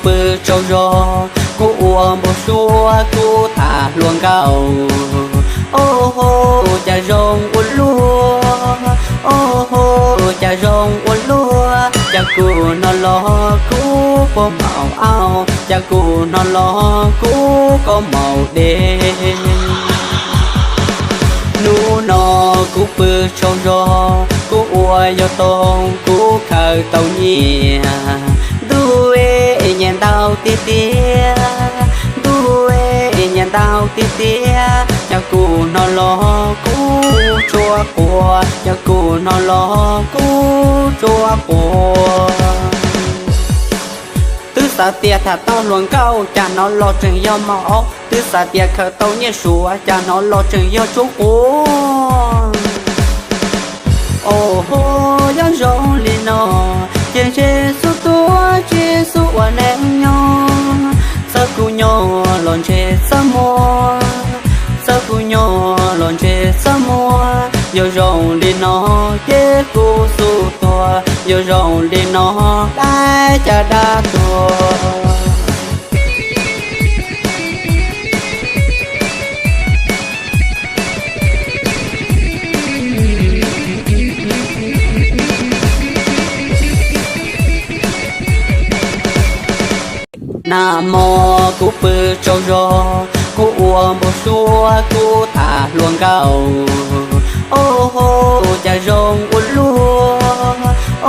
Pw tsaug zog kuv ua npau suav kuv tham hluas nkauj. Au hau, cas zoo ua luaj, au hau, cas zoo ua luaj, cas kuv hnov los kuv puas maum au, cas kuv hnov los kuv koj maum dej. Hnub no kuv pw tsaug zog kuv ua yog toog kuv khaws tau nyiaj. Ntuj es, nyiaj ntau tiag tiag, ntuj es, nyiaj ntau tiag tiag, yog kuv hnov los kuv tsuaj quas, yog kuv hnov los kuv tsuaj quas. Twb xav tias tham tau hluas nkauj cas hnov los tseem yog maum au, twb xav tias khaws tau nyiaj suav cas hnov los tseem yog tsuaj quas. Au hau, yog zoo li no ces ntshe xub tuaj tsis xub ua neej nyob. Txawm kuv nyob los ntshe txaj muag, txawm kuv nyob los ntshe txaj muag, yog zoo li no ces kuv xub tuag, yog zoo li no dab cas dab tuag. Nag hmo kuv pw tsaug zog kuv ua npau suav kuv tham hluas nkauj. Au hau, cas zoo ua luaj,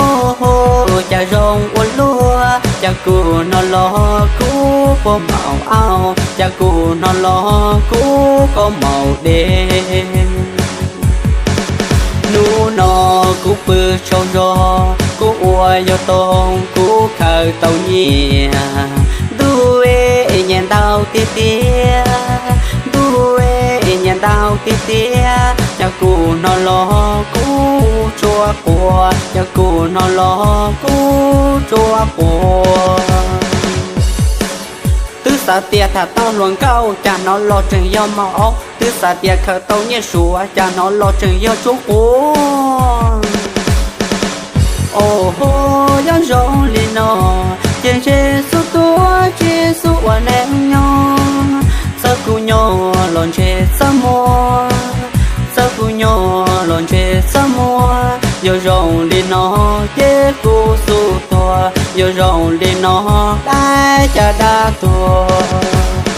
au hau, cas zoo ua luaj, cas kuv hnov los kuv puas maum au, cas kuv hnov los kuv koj maum dej. Hnub no kuv pw tsaug zog kuv ua yog toog kuv khaws tau nyiaj. Ntuj es, nyiaj ntau tiag tiag, ntuj es, nyiaj ntau tiag tiag, yog kuv hnov los kuv tsuaj quas, yog kuv hnov los kuv tsuaj quas. Twb xav tias tham tau hluas nkauj cas hnov los tseem yog maum au, twb xav tias khaws tau nyiaj suav cas hnov los tseem yog tsuaj quas. Au hau, yog zoo li no ces ntshe xub tuaj tsis xub ua neej nyob. Txawm kuv nyob los ntshe txaj muag, txawm kuv nyob los ntshe txaj muag, yog zoo li no ces kuv xub tuag, yog zoo li no dab cas dab tuag.